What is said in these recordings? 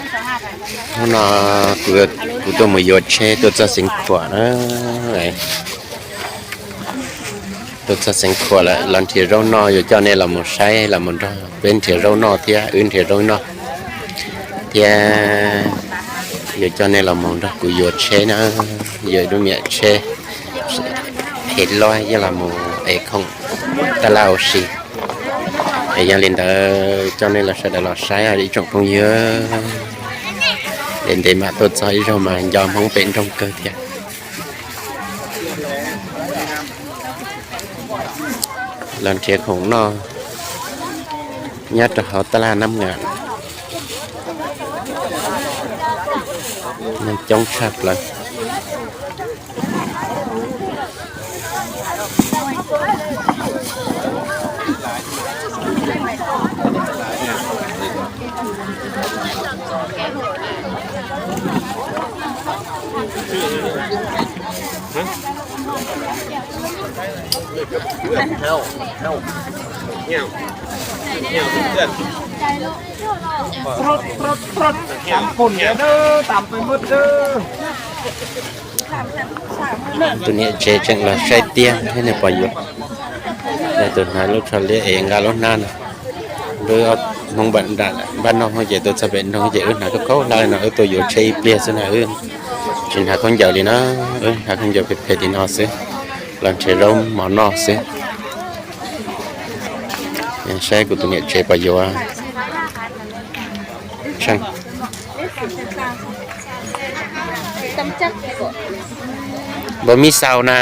Hnub no kuv, kuv tuaj mus yuav tsheb tuaj txog Xeev Khuam na. Tuaj txog Xeev Khuam lawm, los nrhiav zaub noj, yuav coj nej los mus saib, los mus nrog peb nrhiav zaub noj thiab wb nrhiav zaub noj thiab. Yuav coj nej los mus nrog kuv yuav tsheb na, yuav ib lub niam tsheb phem loj, yog los mus ev khoom taj laj ua si. Es yog li ntawd coj nej los sawv daws los saib ib tsoom phooj ywg, es ntev mam tuaj txog ib zaug mas nco Hmoob pem nroog kawg thiab. Los nrhiav khoom noj nyob rau hauv taj laj Nab Ngas, neeg coob tshaj plaws. Tus niam tsev tseem los saib tiab thiab nws pom yuav. Tus hnav lub tsho liab es nqa lub hnab no. Wb Hmoob npam nram npaj noj Hmoob ces tuaj txog pem nroog ces wb hnav khaub khaub hlab no, wb tuaj yuav tsheb ib pliag xwb na, wb tsis hnav khaub ncaws li na, wb hnav khaub ncaws phem phem li no xwb, los nrhiav zaub mov noj xwb. Saib kuv tus niam tsev pom yuav. Npau mis xaus na.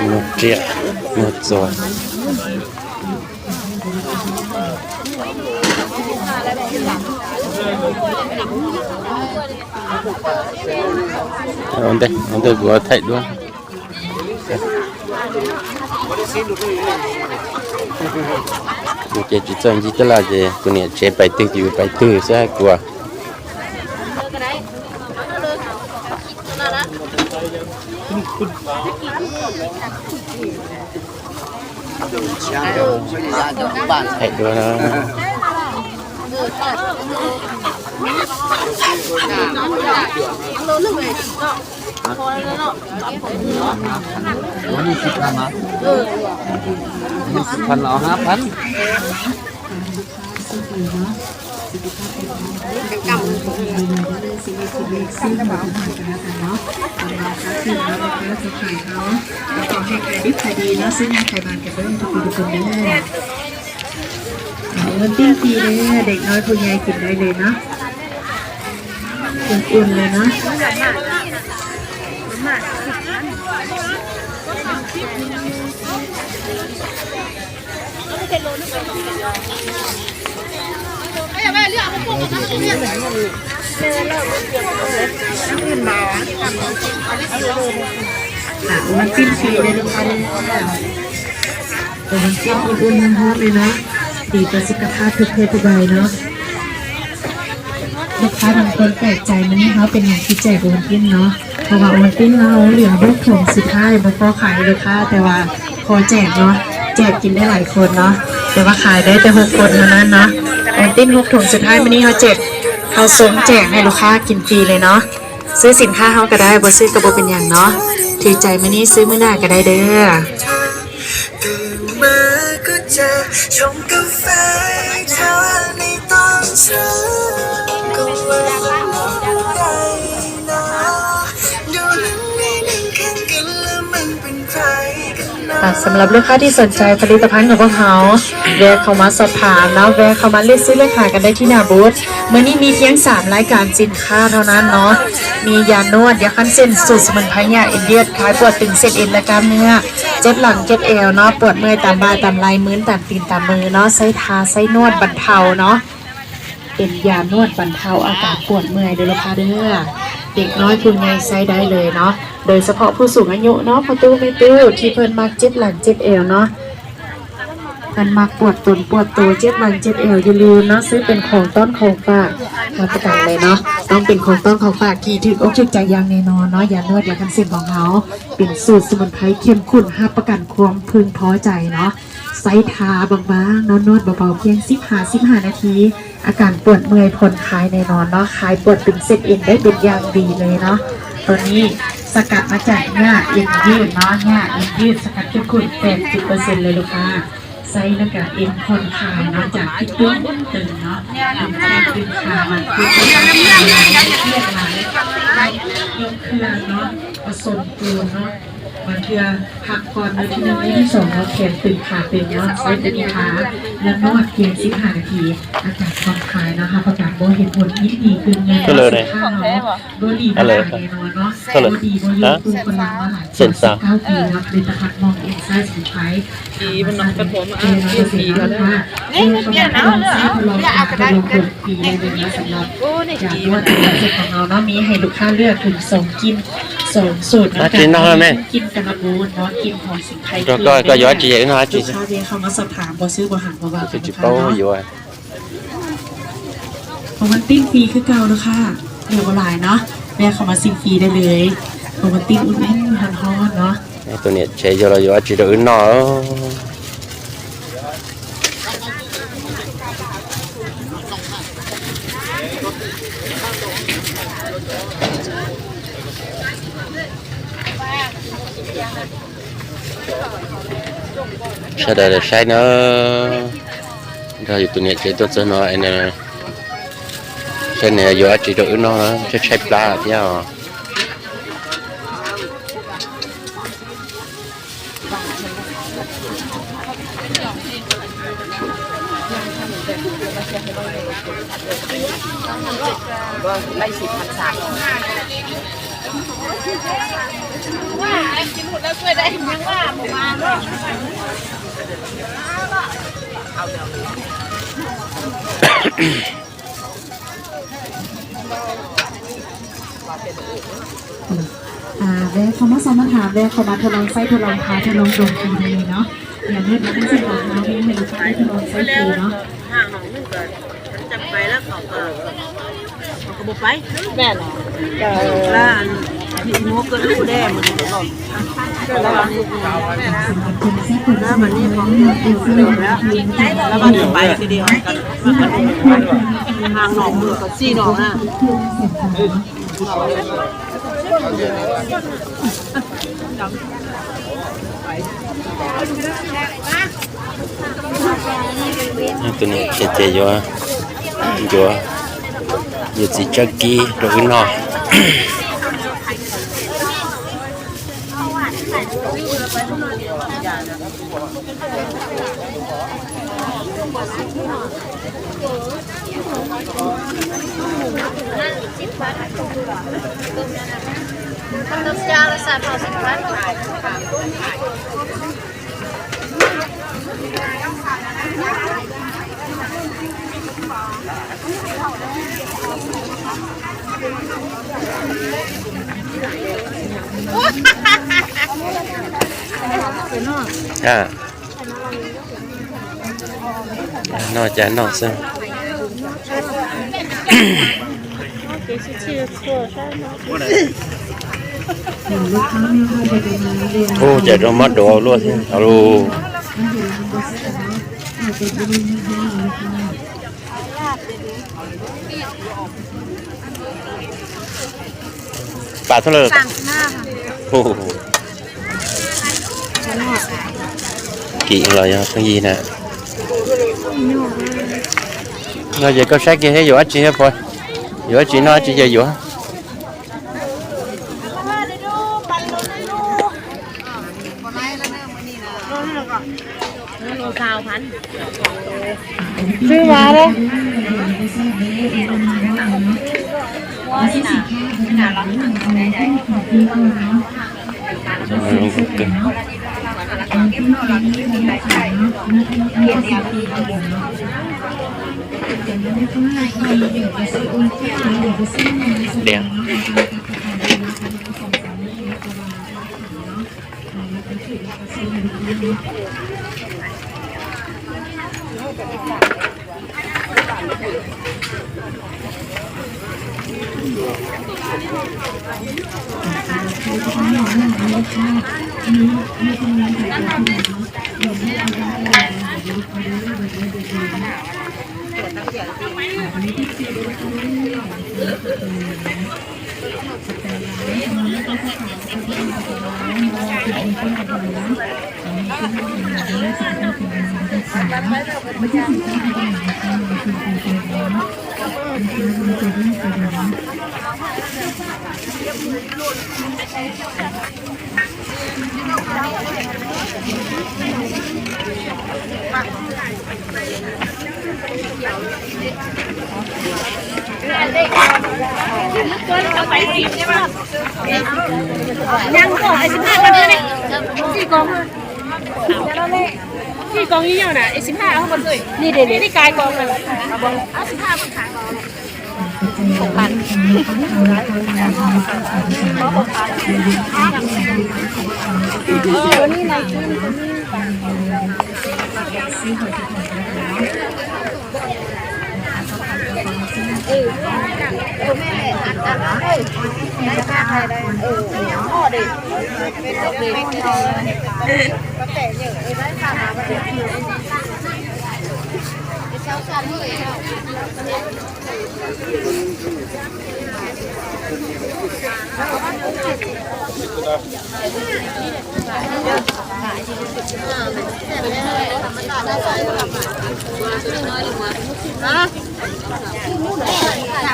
Muag riam, muag txuas. Ua ntej, ua ntej kuv thaij duab. Ces tsis txawj ncig taj laj ces tus niam tsev pais twg ces yus pais twg xwb kuv. Thaij duab na. Ua năm mươi phần là năm mươi phần. Xin chào các bạn, các bạn có thể nói với các bạn đó. Và có hai cái đích phải đi nó sẽ hai cái bàn cái bếp cho tôi được cần đến đây. มันปิ้งฟรีเลย เด็กน้อยผู้ใหญ่กินได้เลยเนาะ อุ่นๆเลยเนาะ อ่ะ มันปิ้งฟรีเลยลูกค้าเด้อ โอวัลตินอุ่นๆร้อนๆเลยเนาะ ดีต่อสุขภาพทุกเพศทุกวัยเนาะ ลูกค้าบางคนแปลกใจ มื้อนี้เฮาเป็นหยังคือแจกโอวัลตินเนาะ เพราะว่าโอวัลตินเฮาเหลือหกถุงสุดท้าย บ่พอขายลูกค้า แต่ว่าพอแจกเนาะ แจกกินได้หลายคนเนาะ แต่ว่าขายได้แต่หกคนเท่านั้นเนาะ โอวัลตินหกถุงสุดท้าย มื้อนี้เฮาแจก เฮาส่งแจกให้ลูกค้ากินฟรีเลยเนาะ ซื้อสินค้าเฮาก็ได้ บ่ซื้อก็บ่เป็นหยังเนาะ ถือใจมื้อนี้ซื้อมื้อหน้าก็ได้เด้อ ตื่นมาก็จะชงกาแฟเช้าในตอนเช้าก็ว่าได้นะ ดูหนังในหนังข้างกันแล้วมันเป็นใครกัน สำหรับลูกค้าที่สนใจผลิตภัณฑ์ของพวกเรา แวะเข้ามาสอบถามนะ แวะเข้ามาเลือกซื้อเลือกหากันได้ที่หน้าบูธ มื้อนี้มีเพียงสามรายการสินค้าเท่านั้นเนาะ มียานวดยาขั้นเส้นสูตรสมุนไพรหญ้าเอ็นยืด คลายปวดตึงเส้นเอ็นและกล้ามเนื้อ เจ็บหลังเจ็บเอวเนาะ ปวดเมื่อยตามบ่าตามไหล่ มึนตามตีนตามมือเนาะ ใช้ทาใช้นวดบรรเทาเนาะ เป็นยานวดบรรเทาอาการปวดเมื่อยเด้อลูกค้าเด้อ เด็กน้อยผู้ใหญ่ใช้ได้เลยเนาะ โดยเฉพาะผู้สูงอายุเนาะ พ่อตู้แม่ตู้ที่เพิ่นมักเจ็บหลังเจ็บเอวเนาะ เพิ่นมักปวดตนปวดตัว เจ็บหลังเจ็บเอว อย่าลืมเนาะ ซื้อเป็นของต้อนของฝาก รับประกันเลยเนาะ ต้องเป็นของต้อนของฝากที่ถูกอกถูกใจอย่างแน่นอนเนาะ ยานวดยากันเส้นของเรา เป็นสูตรสมุนไพรเข้มข้น รับประกันความพึงพอใจเนาะ ใช้ทาบางๆเนาะ นวดเบาๆ เพียงสิบห้า สิบห้านาที อาการปวดเมื่อยผ่อนคลายแน่นอนเนาะ คลายปวดตึงเส้นเอ็นได้เป็นอย่างดีเลยเนาะ ตัวนี้สกัดมาจากหญ้าเอ็นยืดเนาะ หญ้าเอ็นยืดสกัดเข้มข้นแปดสิบเปอร์เซ็นต์เลยลูกค้า ใช้แล้วก็เอ็นผ่อนคลายเนาะ จากที่ตึงตึงเนาะ ตึงแข้งตึงขามันตึงเลือดไหลยกเครื่องเนาะ ผสมปูนเนาะ บางเทื่อพักผ่อนในที่หนึ่งในที่สองเนาะ แขนตึงขาตึงเนาะ ใช้ตัวนี้ทาและนวดเพียงสิบห้านาที อาการผ่อนคลายเนาะ รับประกันว่าเห็นผลที่ดีขึ้นแน่นอน สุขภาพเนาะ บ่ดีบ่หายแน่นอนเนาะ บ่ดีบ่ยกตัวคนลาวมาหลายกว่าสิบเก้าปีแล้ว ผลิตภัณฑ์มองเอ็นไซส์สินค้า ที่มันนำกระผมมาเปลี่ยนสีแล้วนะ เอ้ย มันเปลี่ยนแล้วเหรอ เปลี่ยนแล้ว เปลี่ยนแล้ว เปลี่ยนปีเลยนะ สำหรับ โอ้ นี่ จากนวดเสร็จของเราเนาะ มีให้ลูกค้าเลือกถึงสองกลิ่น สองสูตรนะ กินแต่ละบูธเนาะ กลิ่นของสินค้า ก็ ก็ ก็ย้อนจีเนาะ ลูกค้าเดินเข้ามาสอบถาม บ่ซื้อบ่หัน บ่ว่ากันนะคะเนาะ โอวัลตินฟรีคือเก่าเนาะค่ะ เหลือบ่หลายเนาะ แวะเข้ามาชิมฟรีได้เลย โอวัลตินอุ่นๆ ร้อนๆ เนาะ ตัวนี้ใช้เยอะแล้วอยู่อาจจะเดือดหน่อย Sawv daws saib na, nrog yus tus niam tsev tuaj txog no, saib nws yuav dab tsi rau wb noj, tshaib tshaib plab thiab os. À, vé không mắc sao mắc hàng, vé không mà thử lòng size, thử lòng tháo, thử lòng đồng thì này nó. Nhà nước nó cũng sẽ có tháo, vé mình phải thử lòng size thì nó. Tus niam ces yuav, yuav, yuav txiv tsawb kib rau wb noj. Noj cas noj xwb. Ub, cas rau mob duav luaj thiab lauj. Pam thaum lawm. Kim los yog phooj ywg na. No ces koj saib kiag thiab yuav dab tsi thiab puas, yuav dab tsi noj dab tsi ces yuav. Xwb mas da. Diam.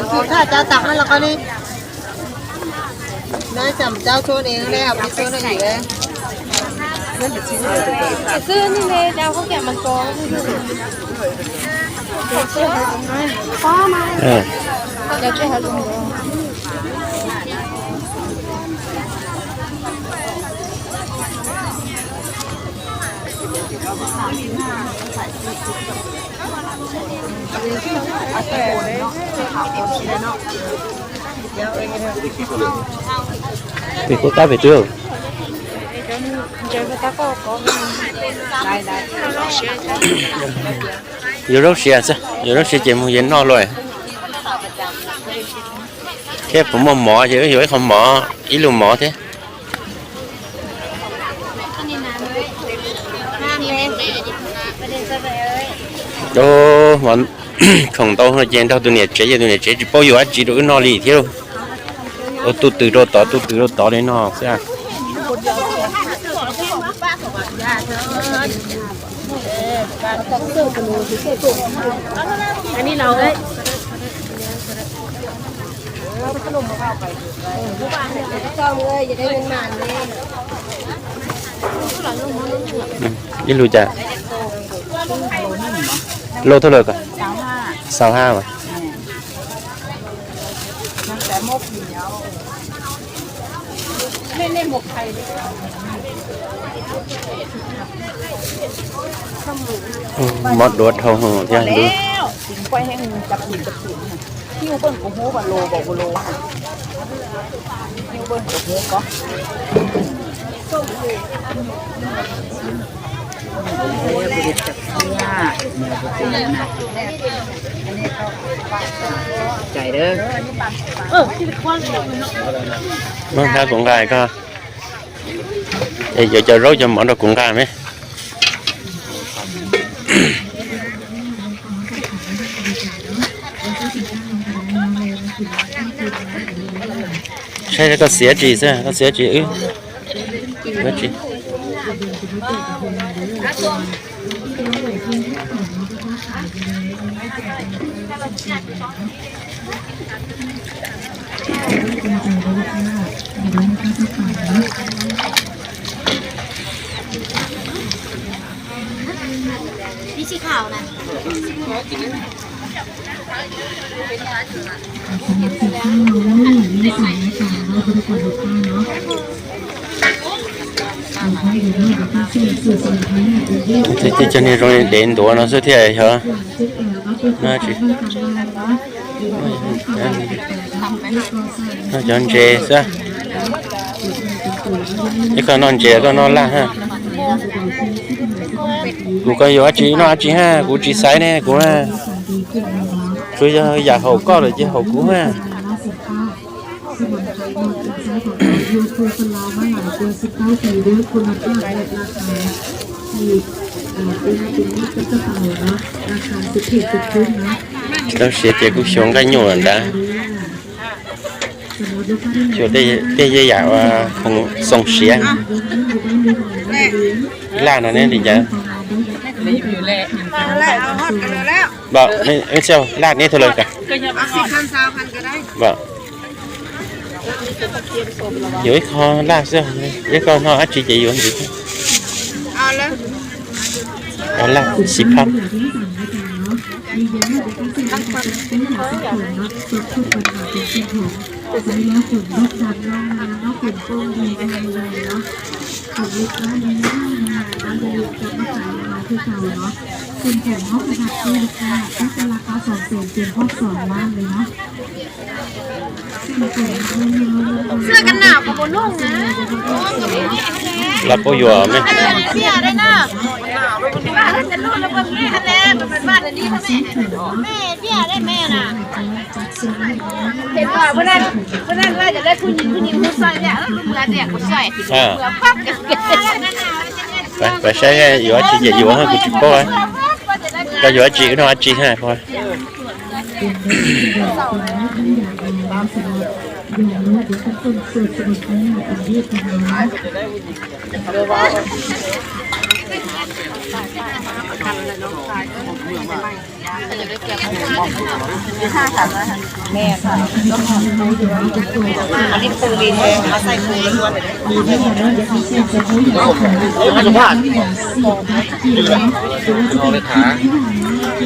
Cov tag los qhov li. Nab cam cab tshuaj ne, nab ob peb tshuaj no yus. Xwb ne, cab khaub cam mas tso. Pem kuv qab pem twg? Yuav zaub siav xwb, yuav zaub siav ces mus yuav noj luaj. Thiab puas muaj mov ces wb yuav ib qho mov, ib lub mov thiab. Ub, khoom ntau no ces nrog tus niam tsev, ces tus niam tsev tsis paub yuav dab tsi rau wb noj li thiab lauj. Ua tus twm rau tod, tus twm rau tod li no xwb. Ib lub cas? Lub thaj lawm ko. Xaus hab mas. Mov duav dhau thiab. Muab nqa kuv nqa ko. Es yuav cov zaub cov mov rau kuv nqa me. Saib koj xiav tsis xwb, koj xiav tsis wb. Ib txhij khau na. Cov niag zoo li dev ntuav no xwb thiaj yog. Noj cov ntses xwb. Ib koj noj ntses koj noj laj ha. Kuv koj yuav dab tsi noj dab tsi ha, kuv tsis xaiv ne kuv. Tsuas yog yam haum koj lawm ces haum kuv ha. Tsis tau siav ces kuj xyuas nqaij nyuj lawm ntag. Xyuas tej yam uas xoo siav. Laj no neb li cas? Laj neb thaum lawm. Yuav ib qho laj xwb, ib koj noj dab tsi ces yuav ntxiv. Laj xis phab. Xiaj kan nam kuv puas nug na. Laj puab yuav me. Xiaj dab na. Vaj lub te lug lawm puas nge ha le, puas pais vaj na li ha le. Me xiaj dab me na. Peb naj, peb naj laj yog lej kuj nyi kuj nyi hu xoi tias kuv mus tias kuv xoi. Pais saib yuav dab tsi ces yuav, kuv tsis paub. Koj yuav dab tsi wb noj dab tsi ha.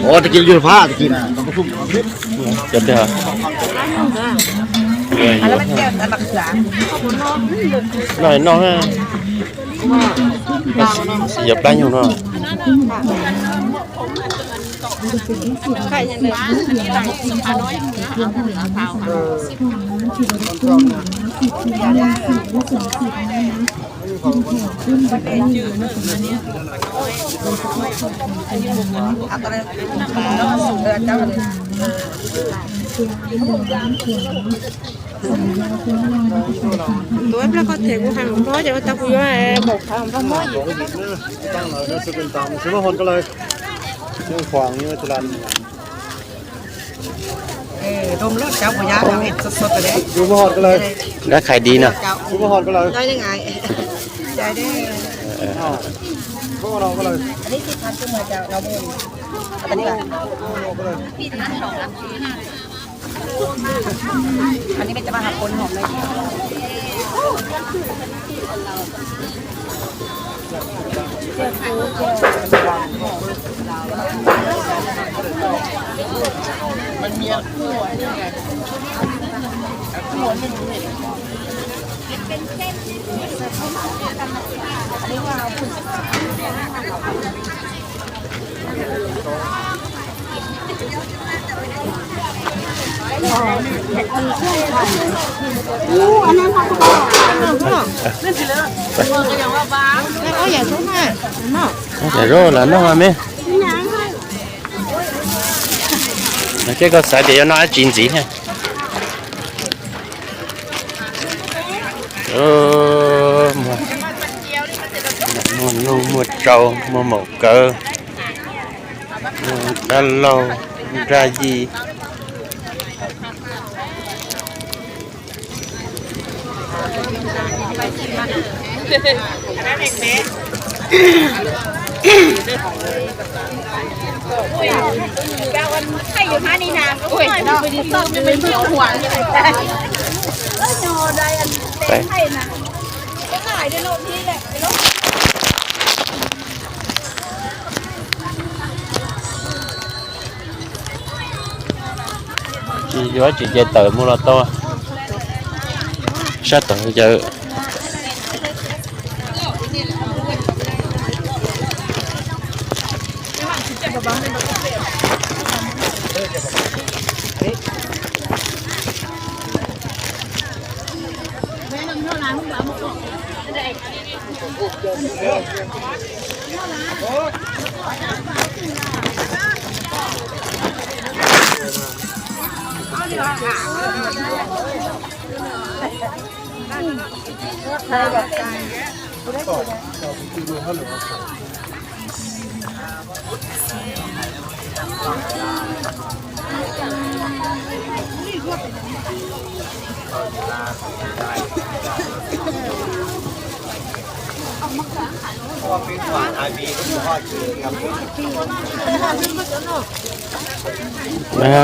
Ua tag kis yuav phab tag kis na. Cov twg? Noj noj, yog plab nyuj no. Tus ib pliag koj them kuv hais mus noj ces ua tau kuv yuav npaum qhov npaj mob. Xwb maj hon ko lawm. Yeej khuam yeej tsis laj. Dab khai di no. Ua zaub los noj me. Seb koj xav tias yuav noj dab tsi ntxiv thiab. Muaj nuj muaj tsau muaj maum kawv, muaj dab laug, nraj yij. Yuav tsis ces tawm mus los tau. Sab tod yawg.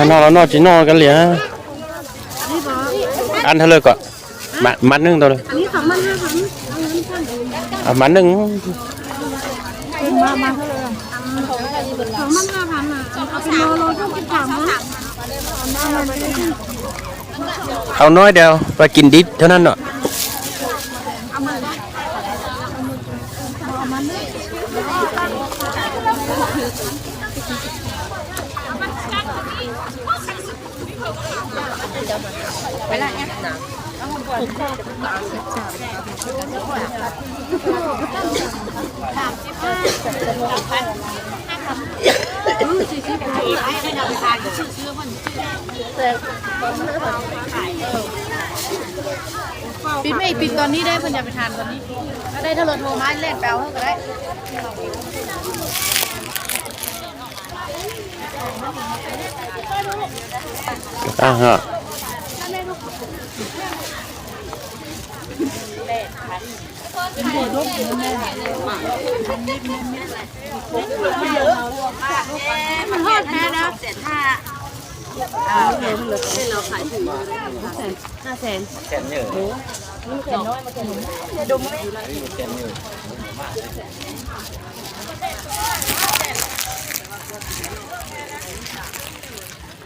Noj los noj, tsis noj kav liam. Ab, dhau lawm kom mam neej tau lawm. Mam neej. Hau nói đâu, ba kin dib thab nab no. Pib mej pib tos nib deb, peb ncav peb than tos nib. Dej thauj los thau mas lej npaus hauv ko dab.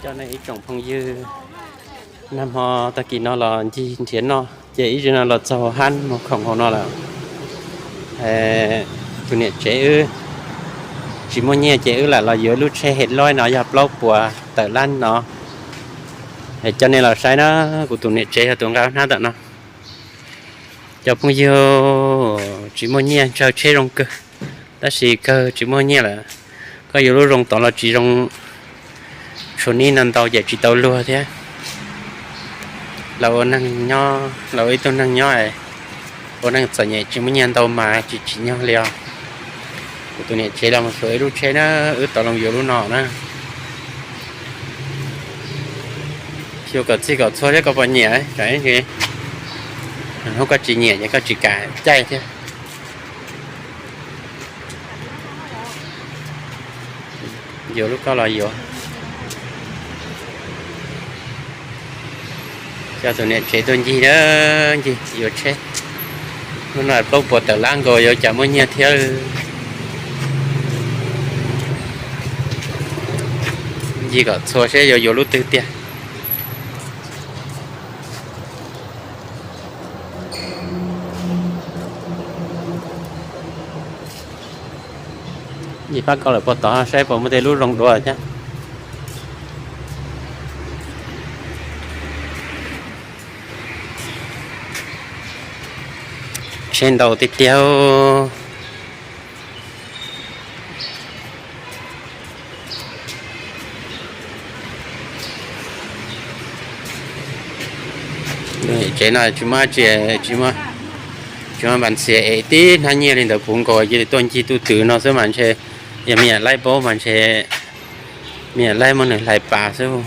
Coj nej ib tsoom phooj ywg, nag hmo tag kis no los ncig nrhiav noj ces ib zaug no los txog hab mus khoom hauv no lawm. Tus niam tsev wb tsis muaj nyiaj ces wb lam los yuav lub tsheb hem loib no yog plaub puas tawm lab no. Es coj nej los saib na, kuv tus niam tsev yog tus nqa hnab tam no. Cov phooj ywg, tsis muaj nyiaj ntshaw tsheb zoo kawg, tab sis kawg tsis muaj nyiaj lawm. Koj yuav lub zoo tod los tsis zoo, tshuav nib no ntau ces tsis tau luag thiab. Los ua neeg nyob, los ua ib tug neeg nyob, ua neeg txom nyem tsis muaj nyiaj ntau mas tsis tsim nyog li os. Kuv tus niam tsev los mus xyuas ib lub tsheb na, wb tau los yuav lub no na. Xyuas kom txhij kom txhua thiab koj puas nyiam, tsam ib hnub koj tsis nyiam ces koj tsis kam caij thiab. Yuav lub koj los yuav. Coj tus niam tsev tuaj ncig na, ncig yuav tsheb. Lub no plaub puas tawm lab nkaus yuav cas muaj nyiaj thiab. Ncig kom txhua seb yuav yuav lub twg tiag. Ncig pab koj lawm puag tod saib puas muaj tej lub zoo dua thiab. Tsheb ntau tiag tiag. Tsev no tsis muaj, tsis, tsis muaj npas ntxhias es tib hnab nyiaj li ntawd puv nkaus, cia li tuaj ncig tuj twm no xwb mas ntshe, yog me nyuam laib paub mas ntshe me nyuam laib muab nws hlais pas xwb.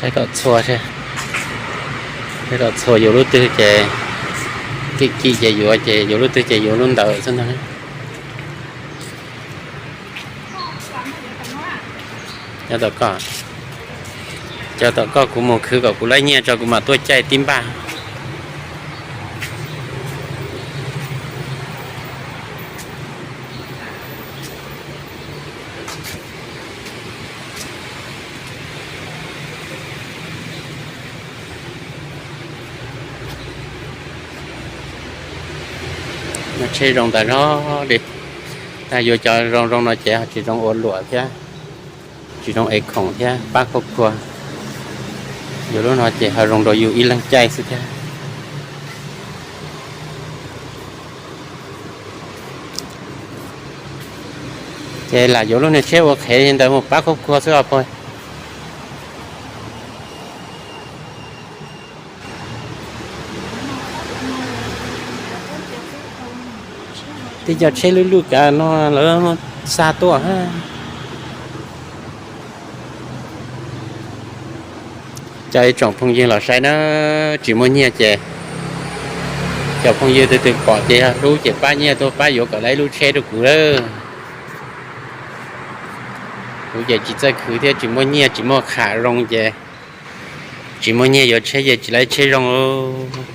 Tom txhua, tom txhua yuav lub twg ces, kim kim ces yuav, ces yuav lub twg ces yuav lub ntawd xwb ntag. Cov tom koj, cov tom koj, kuv mus khwv kom kuv laib nyiaj tso kuv mam tuaj caij tib npaj. Tsheb zoo tas zog li, tag yuav cov zoo zoo no ces ho tsis zoo ua luam thiab, tsis zoo ev khoom thiab pab khuab khua. Yuav lub no ces ho zoo rau yus ib leeg caij xwb thiab. Ces lam yuav lub niag tsheb ua qhev li ntawd mus pab khuab khua xwb os pog. Tej cov tsheb lwj lwj kav no lawv xa tuaj. Cov ib tsoom phooj ywg los saib na, tsis muaj nyiaj ces cov phooj ywg twg twg pom ces yog hlub ces pab nyiaj tuaj pab yuav kom laib lub tsheb rau kuv lawm. Kuv ces tsis txawj khwv thiab tsis muaj nyiaj tsis muaj qham zoo ces tsis muaj nyiaj yuav tsheb ces tsis laib tsheb zoo lauj.